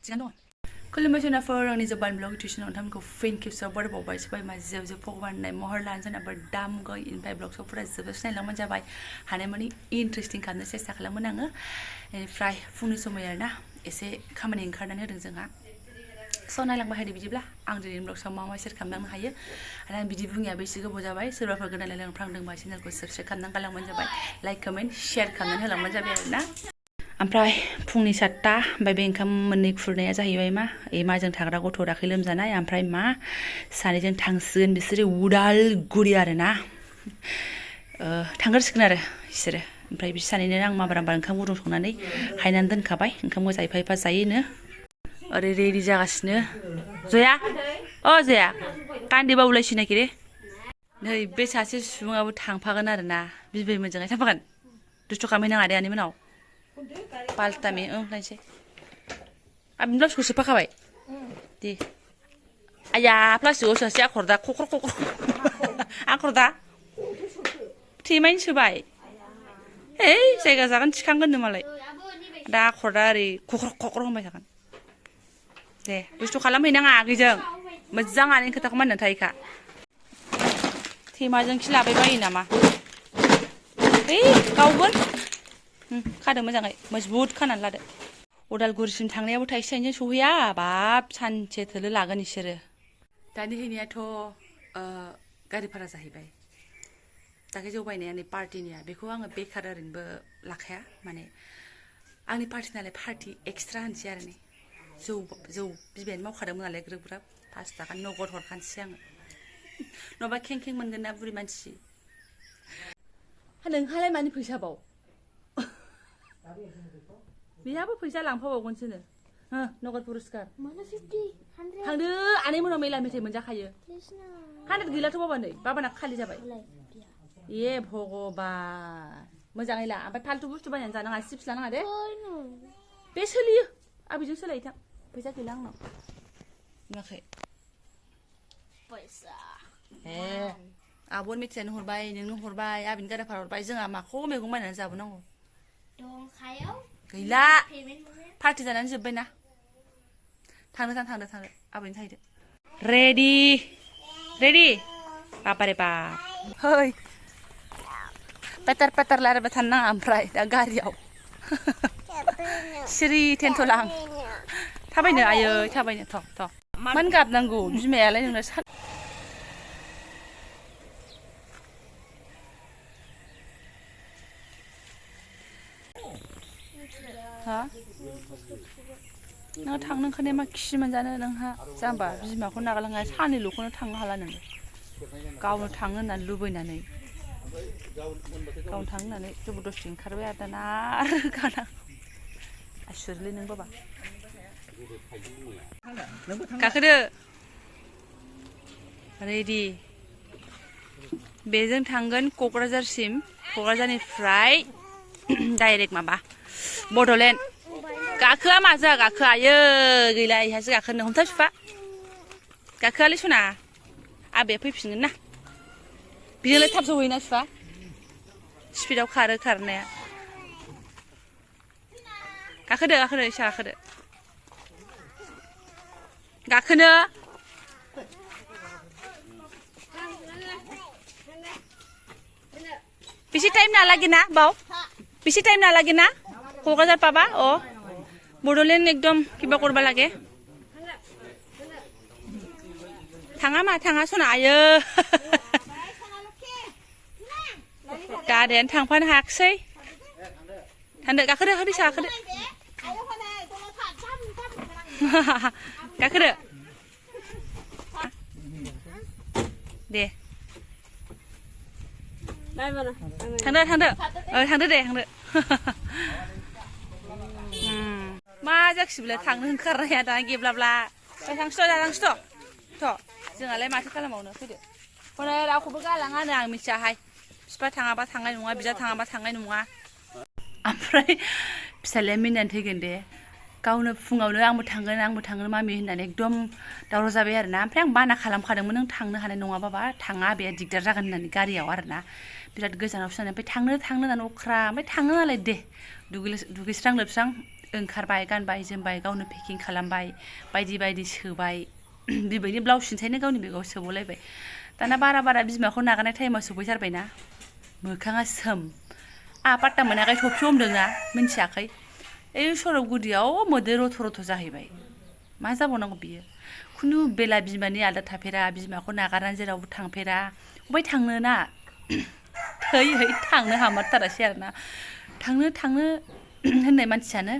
थिगानो दङ खुलुमबाय सोनाफोर आंनि जोब्बान ब्लग टिउसनाव नोंथांमोनखौ फिन खेबसेयाव बरायबावबाय सबाय मा जेब भगबान होननाय महर लानो जोंनाबो दाम गय इनिफ्राय ब्लग श'फोरा जोबोद सिनायलांबानो जाबाय हानायमानि इन्टारेस्टिं खालामनो सेस्था खालामगोन आङो बेनिफ्राय फुंनि समाय आरोना एसे खामानि ओंखारनानै होदों जोंहा स' नायलांबाय हायदो बिदिब्ला आं दिनै ब्लगसआव मा मा सेयार खालामलांनो हायो आरो आं बिदि बुङियाबो एसे गोबाव जाबाय सोरबाफोर गोदान लायलांफ्रांदोंबा चेनेलखौ साबस्क्राइब खालामनानै गालांबानो जाबाय लाइक कमेन्ट शेयार खालामनानै होलांबानो जाबाय आरोना ओमफ्राय फुंनि 7टा ओमफ्राय बे ओंखाम मोननै खुरनाया जाहैबाय मा माजों थाग्रा गथ' दाखै लोमजानाय ओमफ्राय मा सानैजों थांसिगोन बिसोरो उदालगुरि आरोना थांग्रोसिगोन आरो बिसोरो ओमफ्राय बिसोर सानैनो आं माबार ओंखाम गुदुं संनानै हायनानै दोनखाबाय ओंखामखौ जायफा एफा जायोनो ओरै रेडि जागासिनो जया जया कान्दिबा उलायसि नागिरे नै बे सासे सुबुङाबो थांफागोन आरोना बिबै मोजाङै थांफागोन दुस्थ' खालामहैनाङा दे आनैमोनाव पाल्टामे लायनोसै आबिनि ब्लाउसखौ सोफाखाबाय दे आया प्लास्टिकआव सोआसै आखरदा खख्र' आखरदा थेमायनो सोबाय जायगा जागोन थिखांगोननो मालाय दा आखरदा ओरै खख्र' होनबाय थागोन दे दुस्थ' खालामहैनाङा आगैजों मोजां आनैनि खोथाखौ मानिनानै थायोखा थेमाजों खि लाबाय बायो नामा गावगोन खादो मोजाङै मजबुत खानानै लादो उदालगुरिसिम थांनायाबो थाइसे थाइनैजों सहैया बाब सानसे थोलो लागोन इसोरो दानि हैनायाथ' गारि भारा जाहैबाय दाख्लै जौ बायनाया नै पार्टिनिया बेखौ आङो बेखार ओरैनोबो लाखाया माने आंनि पार्टि नालाय पार्टि एक्सट्रा होनसै आरो नै जौ बिबायानो मावखादोंमोन नालाय ग्रोब 5 थाखा नगद हरखानोसै आङो नङाबा खें मोनगोन ना बुरि मानसि नोंहालाय मानि फैसाबाव बेहाबो फैसा लांफाबावगोनसोनो नगद पुरस्कार थांदो आनै मोनाव मेला मेथाइ मोनजाखायो 100 गैलाथ' बाबा नै बाबाना खालि जाबाय ए भगबान मोजाङै ला ओमफ्राय फालतु बुस्थु बायनानै जानाङा चिप्स लानाङा दे बे सोलियो आबिजों सोलायथां फैसा गैला आंनाव नुवाखै फैसा आब'न मेथायानो हरबाय नोंनो हरबाय आबिनि गारा भारा हरबाय जोंहा माखौ मैगं बायनानै जाबोनांगौ गैला पार्टि जानानै जोब्बायना थांदो आबैनो थाहैदो रेडि बाबारे बाप है पेटार लायरायबाय थानो नाङा ओमफ्राय दा गारियाव सिरि थेनथ'लां थाबायनो आयै थाबायनो थ' मानो गाबनांगौ बिमायालाय नोंना नोंहा थांनो ओंखारनाया मा खि मोनजानो नोंहा जाम्बा बिमाखौ नागारलाङा सानैल'खौनो थांनो हाला नोङो गावनो थांनो होननानै लुबैनानै गावनो थांनो होननानै जबरदस्ति ओंखारबाय आरो दाना गाना आसुरिलै नों बाबा गाखोदो रेडि बेजों थांगोन क'क्राझारसिम क'क्राझारनिफ्राय डाइरेक्ट माबा बड'लेण्ड गाखोआ माजों गाखोआ आयै गैला इहासो गाखोनो हमथा बिफा गाखोआलै सना आबैया फैफिनगोन ना बिजोंलाय थाब सहैयोना बिफा स्पिडाव खारो खारनाया गाखोदो इसा गाखोनो बेसे टाइम नालागे ना बाव बेसे टाइम नालागे ना क'क्राझार पाबा बड'लेण्ड एकदम किबा करबा लागे थाङा सना आयो गारियानो थांफानो हायाखिसै थांदो गाखोदो गाखोदो दे थांदो दे मा जाखिब्ला थांनो ओंखारनाया दा गेब्लाब्ला थांसै जोंहालाय माथो खालामबावनो फैदो हनै रावखौबो गालाङानो आं मिथियाहाय बिफा थाङाबा थांनाय नङा बिदा थाङाबा थांनाय नङा ओमफ्राय फिसालाया मिनिनानै थैगोन दे गावनो फुङावनो आंबो थांगोन मामि होननानै एकदम दावराव जाबाय आरोना ओमफ्राय आं बाना खालामखादोंमोन नों थांनो हानाय नङा बाबा थाङा आबैया दिगदार जागोन होननानै गारियाव आरोना बिराद गोजानावसो जानानै ओमफ्राय थांनो होननानै अख्रा ओमफ्राय थाङो नालाय दे दुगैस्रां लोबस्रां ओंखारबाय गानबाय जोमबाय गावनो पेकिं खालामबाय बायदि बायदि सोबाय बिबैनि ब्लाउस सिन्थायनो गावनि बेगाव सोबावलायबाय दाना बारा बिमाखौ नागारनाय टाइमाव सफैथारबायना मोखाङा सोम आहा पात्ता मोनाखै थफि हमदोंना मिन्थियाखै ओइ सरबगुदियाव मोदै रथ' जाहैबाय मा जाबावनांगौ बियो खुनु बेला बिमानि आलदा थाफेरा बिमाखौ नागारनानै जेरावबो थांफेरा अबाय थांनो ना थै थांनो हामारथारासै आरोना थांनो होननाय मानसियानो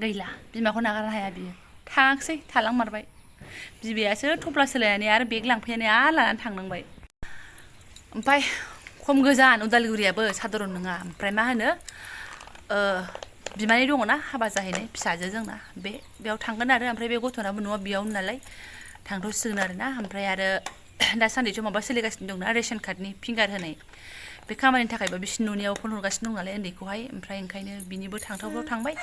गैला बिमाखौ नागारनो हाया बियो थाङाखिसै थालांमारबाय बिबैयासो थफ्ला सोलायनानै आरो बेग लांफैनानै आरो लानानै थांनांबाय ओमफ्राय खम गोजान उदालगुरियाबो साधारन नङा ओमफ्राय मा होनो बिमानै दङना हाबा जाहैनाय फिसाजो जोंना बेयाव थांगोन आरो ओमफ्राय बे गथ'नाबो न'आ बेयावनो नालाय थांथ'सिगोन आरोना ओमफ्राय आरो दासान्दिथ' माबा सोलिगासिनो दंना रेशन कार्डनि फिंगार होनाय बे खामानिनि थाखायबो बिसिनि न'नियाव फन हरगासिनो दं नालाय उन्दैखौहाय ओमफ्राय ओंखायनो बिनिबो थांथावथाव थांबाय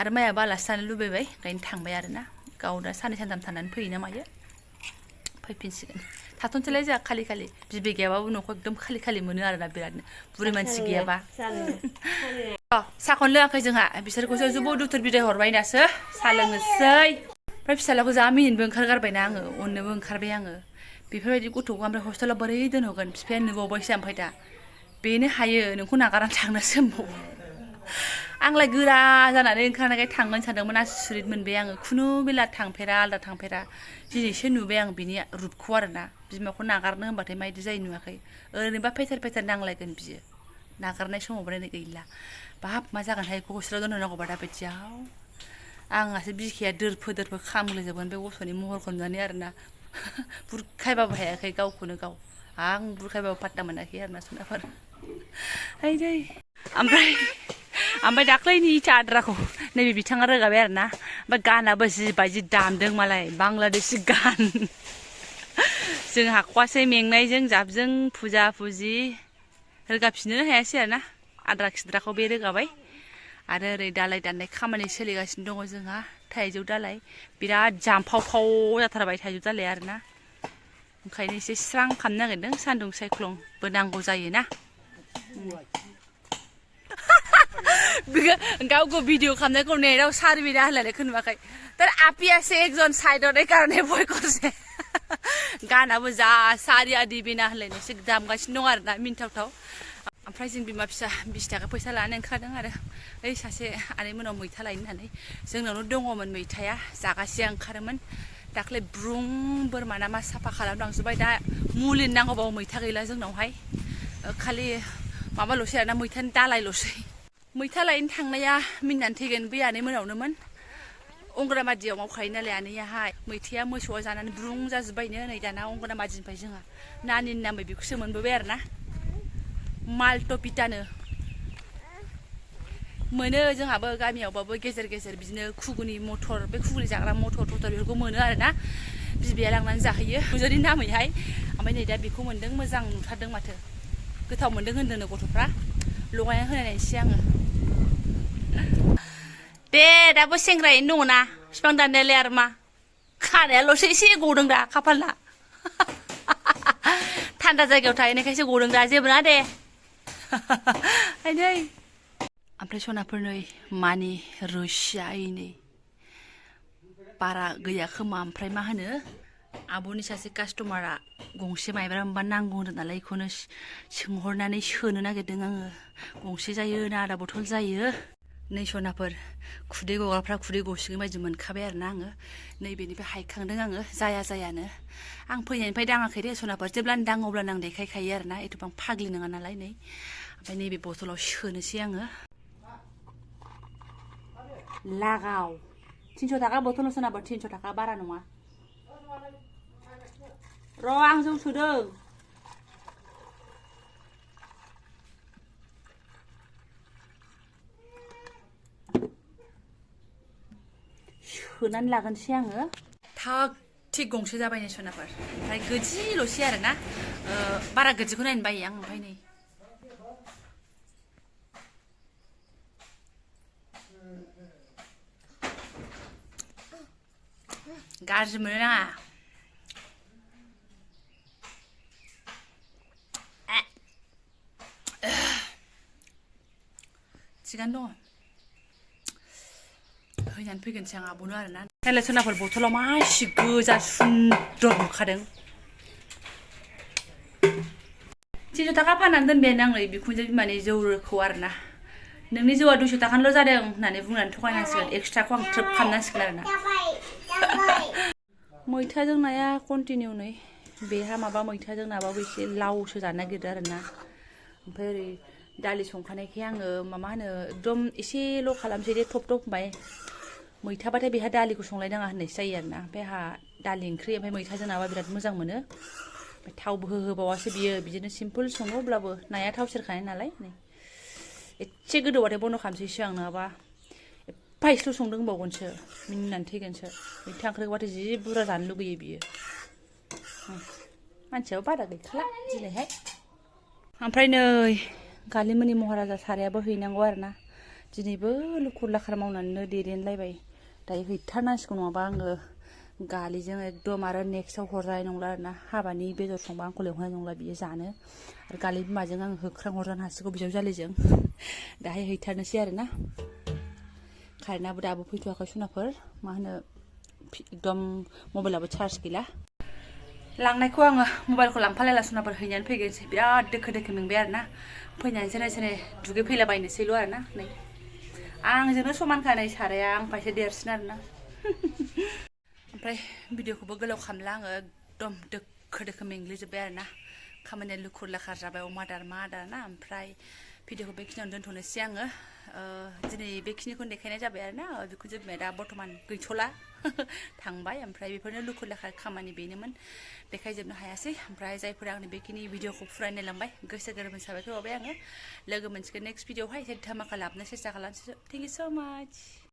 आरो मायाबो आलासि जानो लुबैबाय ओंखायनो थांबाय आरोना गाव दा साननै सानथाम थानानै फैयो ना मायो फैफिनसिगोन थाथ'नोसैलाय जोंहा खालि बिबै गैयाबाबो न'खौ एकदम खालि मोनो आरोना बिरादनो बुरै मानसि गैयाबा साखौनो लोङाखै जोंहा बिसोरखौसो जुबु दुथुर बिदाय हरबाय दासो साहा लोंनोसै ओमफ्राय फिसालाखौ जा मिनिनोबो ओंखारगारबायना आङो अननोबो ओंखारबाय आङो बेफोरबायदि गथ'खौ ओमफ्राय हस्टेलाव बोरै दोनहरगोन बिफाया नुबावबायसो ओमफ्राय दा बेनो हायो नोंखौ नागारनानै थांनोसो होनबावो आंलाय गोरा जानानै ओंखारनायखाय थांगोन सानदोंमोन आसुरित मोनबाय आङो खुनु बेला थांफेरा आलदा थांफेरा दिनैसो नुबाय आं बिनि रुपखौ आरोना बिमाखौ नागारनो होनबाथाय मायदि जायो नुवाखै ओरैनोबा फेथेर नांलायगोन बियो नागारनाय समाव बोरायनो गैला बाब मा जागोनहाय बेखौ हस्टेलाव दोनहरनांगौबा दाबायदियाव आंहासो बिखाया दोरफो खामग्लिजोबगोन बे गथ'नि महरखौ नुनानै आरोना बुरखायबाबो हायाखै गावखौनो गाव आं बुरखायबाबो पात्ता मोनाखै आरोना सनाफोर दै ओमफ्राय दाख्लैनि इटा आद्राखौ नैबे बिथाङा रोगाबाय आरोना ओमफ्राय गानाबो जिबायदि दामदों मालाय बांलादेशि गान जों हाख'वासै मेंनायजों जाबजों फुजा रोगाफिननो हायासै आरोना आद्रा खिद्राखौ बे रोगाबाय आरो ओरै दालाय दाननाय खामानि सोलिगासिनो दङ जोंहा थाइजौ दालाय बिराद जामफावफाव जाथारबाय थाइजौ दालाया आरोना ओंखायनो एसे स्रां खालामनो नागिरदों सान्दुं सायख्लंबो नांगौ जायोना गावखौ भिडिअ खालामनायखौ नेटाव सार्भिना होलायनायखौ नुवाखै तर आप ऐसे एक जन साइड होने कारणे भय करसे गानाबो जा सारि आदि बिना होलायनायसो दामगासिनो दं आरोना मिनिथावथाव ओमफ्राय जों बिमा फिसा 20 थाखा फैसा लानानै ओंखारदों आरो ओइ सासे आनैमोनाव मैथा लायनो होननानै जोंनावनो दङमोन मैथाया जागासेया ओंखारोमोन दाख्लै ब्रुं बोरमा ना मा साफा खालामलांजोब्बाय दा मुलि नांगौबाबो मैथा गैला जोंनावहाय खालि माबाल'सै आरोना मैथानि दालायल'सै मैथा लायनो थांनाया मिनिनानै थैगोन बै आनैमोनावनोमोन अंगनाबादियाव मावखायो नालाय आनैयाहाय मैथाया मोसौआ जानानै ब्रुं जाजोब्बायनो नै दाना अंगनाबादिनिफ्राय जोंहा नानिनि नामै बेखौसो मोनबोबाय आरोना मालटपिटानो मोनो जोंहाबो गामियावबाबो गेजेर बिदिनो खुगुनि मटर बे खुगुनि जाग्रा मटर बेफोरखौ मोनो आरोना बिबैया लांनानै जाहैयो फुजोनि नामैहाय ओमफ्राय नै दा बेखौ मोन्दों मोजां नुथारदों माथो गोथाव मोन्दों होन्दोंनो गथ'फ्रा लगायना होनायनायसै आङो दे दाबो सेंग्रायैनो दङना बिफां दाननायालाय आरो मा खानायाल'सो एसे गदों दा खाफालना थान्दा जायगायाव थाहैनायखायसो गदों दा जेबो नङा दे आइदै ओमफ्राय सनाफोर नै मानि रोसिया नै बारा गैया खोमा ओमफ्राय मा होनो आब'नि सासे कास्टमारा गंसे माइब्रा मोनबा नांगौ होनदों नालाय बेखौनो सोंहरनानै सोनो नागिरदों आङो गंसे जायो ना आधा बथल जायो नै सनाफोर खुदै गग्राफ्रा खुदै गसिगोन बायदि मोनखाबाय आरोना आङो नैबेनिफ्राय हायखांदों आङो जायानो आं फैनायनिफ्राय दाङाखै दे सनाफोर जेब्लानो दाङो अब्लानो आं देखायखायो आरोना एथ'बां फाग्लि नङा नालाय नै ओमफ्राय नैबे बथलाव सोनोसै आङो लागाव 300 थाखा बथलाव सोनाबा 300 थाखा बारा नङा र' आं जौ सोदों सोनानै लागोनसै आङो थाग थिग गंसे जाबाय नै सनाफोर ओमफ्राय गोजिल'सै आरोना बारा गोजिखौ नायनो बायो आं ओमफ्राय नै गाज्रि मोनो नाङा थिगानो दङ हैनानै फैगोनसै आं आब'नो आरोना नायलाय सोनाफोर बथलाव मासि गोजा सुन्दर नुखादों 300 थाखा फाननानै दोनबायानो आं नै बिखुनजो बिमानि जौखौ आरोना नोंनि जौआ 200 थाखानिल' जादों होननानै बुंनानै थगायनांसिगोन एक्सट्राखौ आं ट्रोब खालामनांसिगोन आरोना मैथाजों नाया कन्टिनिउ नै बेहा माबा मैथाजों नाबाबो एसे लावसो जानो नागिरदो आरोना ओमफ्राय ओरै दालि संखानायखाय आङो मा होनो एकदम एसेल' खालामसै दे थप थप होनबाय मैथाबाथाय बेहा दालिखौ संलायनाङा होननायसो जायो आरोना ओमफ्राय आंहा दालि ओंख्रि ओमफ्राय मैथाजों नाबा बिराद मोजां मोनो ओमफ्राय थावबो होबावासो बियो बिदिनो सिम्पोल सङो अब्लाबो नाया थाव सेरखानाय नालाय नै एसे गोदौबाथाय बन्द' खालामसैसो आं नङाबा एफा इसेल' संदों होनबावगोनसो मिनिनानै थैगोनसो मैथा ओंख्रिखौबाथाय जि बुरजा जानो लुगैयो बियो मानसियाबो बारा गैखाला दिनैहाय ओमफ्राय नै गालिमोननि महाराजा सारायाबो हैनांगौ आरोना दिनैबो लुखुर लाखार मावनानैनो देरेनलायबाय दायो हैथारनांसिगौ नङाबा आङो गालिजों एकदम आरो नेक्स्टआव हरजानाय नंला आरोना हाबानि बेदर संबा आंखौ लेंहरनाय नंला बियो जानो आरो गालि बिमाजों आं होख्रां हरजानो हासिगौ बिजावजालिजों दाहाय हैथारनोसै आरोना कारेन्टआबो दाबो फैथ'वाखै सनाफोर मा होनो एकदम मबाइलाबो चार्ज गैला लांनायखौ आङो मबाइलखौ लांफालायला सनाफोर हैनानै फैगोनसै बिराद दोखो दोखो मेंबाय आरोना फैनानै सेने दुगैफैलाबायनोसैल' आरोना नै आंजोंनो समानखा नै साराया आंनिफ्रायसो देरसिन आरोना ओमफ्राय भिडिअखौबो गोलाव खालामला आङो एकदम दोखो दोखो मेंग्लिजोब्बाय आरोना खामानिया लुखुर लाखार जाबाय अमा आदार मा आदार ना ओमफ्राय भिडिअखौ बेखिनियावनो दोनथ'नोसै आङो दिनै बेखिनिखौनो देखायनाय जाबाय आरोना बिखुनजो बिमाया दा बर्थमान गैथ'ला थांबाय ओमफ्राय बेफोरनो लुखुर लाखार खामानि बेनोमोन देखायजोबनो हायासै ओमफ्राय जायफोरा आंनि बेखिनि भिडिअखौ फुराय नायलांबाय गोसो गोरबोनि साबायखर बावबाय आङो लोगो मोनसिगोन नेक्स्ट भिडिअआवहाय एसे धामाका लाबोनो सेस्था खालामसै थेंक इउ स' माच